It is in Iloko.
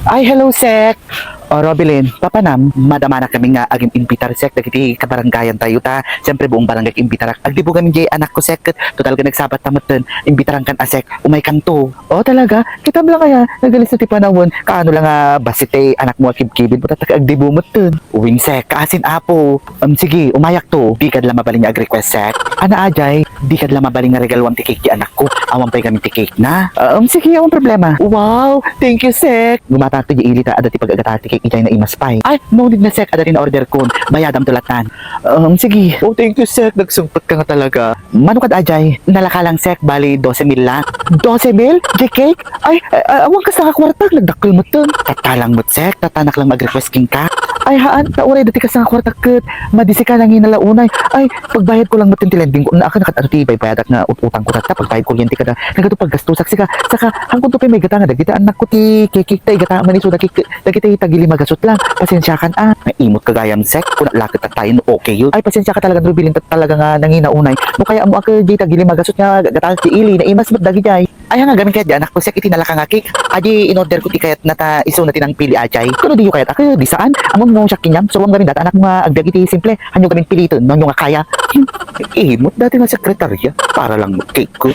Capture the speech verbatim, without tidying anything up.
Ay, hello, Sek. O, Robilin, papanam, madamana kami nga agin-imbitar, Sek, dagiti kabarangayan tayo ta. Siyempre, buong barangay imbitarak. Agdibo kami jay anak ko, Sek, ket total nga nagsabat ta metten, imbitaran kan a, Sek, umay kanto. O, talaga? Kitam lang aya, nagalis na ti panawen. Kaano lang nga, bassit ti anak mo a kibkibid mo, tatta agdibo metten. Uwing, Sek, kaasin apo. Um, sige, umayak to. Di kad la mabalin nga ag-request, Sek. Ana, ajay, di kad la mabalin nga regaluam ti cake ti anak ko. Awan pay kami ti cake na. Um, sige, awan problema. Wow, thank you, Sek. Gumatak to di ili ta, adda ti pag-agata ti cake, ijay naimas pay. Ay, no need na, Sek, adda ti na-order kon. Bayadam to latan. Um, sige. Oh, thank you, Sek. Nagsungpet ka nga talaga. Mano kad ajay, nalaka lang, Sek, bali dose mil la. Dose mil? Di cake? Ay, ay, ay, awan kasta nga kwartak, nagdakkel metten. Tatta lang met, Sek, tattanak lang mag-request kenka. Ay, haan, ta uray dati kasta nga kwartak ket, madisika nangina la unay. Ay, pagbayad ko lang metten ti lending ko, naakan kat-, ano ti baybayadak nga ut-, utang ko tatta, pagbayad kuryente kada, nagadu paggastosak sika, saka, hangkunto pay maigata nga dagiti anak ko ti cake, ta igata man isu dagiti, dagiti tagilimagasut lang. Pasensiakan a. Naimot ka gayam, Sek, kuna la ket tattayen no okay yun. Ay, pasensiaka talaga, Rubilin, ta-, talaga nga nangina unay. No kaya mo ak, di tagilimagasut nga gataak ti ili, naimas met dagijay. Ay, nga gamin kayat di anak ko, Sek, iti nalaka nga cake. Adi, in-order ko ti kayat na ta isu na ti nangpili ajay. Kuno diyo kayat, ak, di saan. Ammom no siak kaniam, suruam gamin data anak mo nga agbiag iti simple. Hanyo gamin piliten, no hanyo nga kaya. Imot dati nga sekretarya, para lang mo cake ko.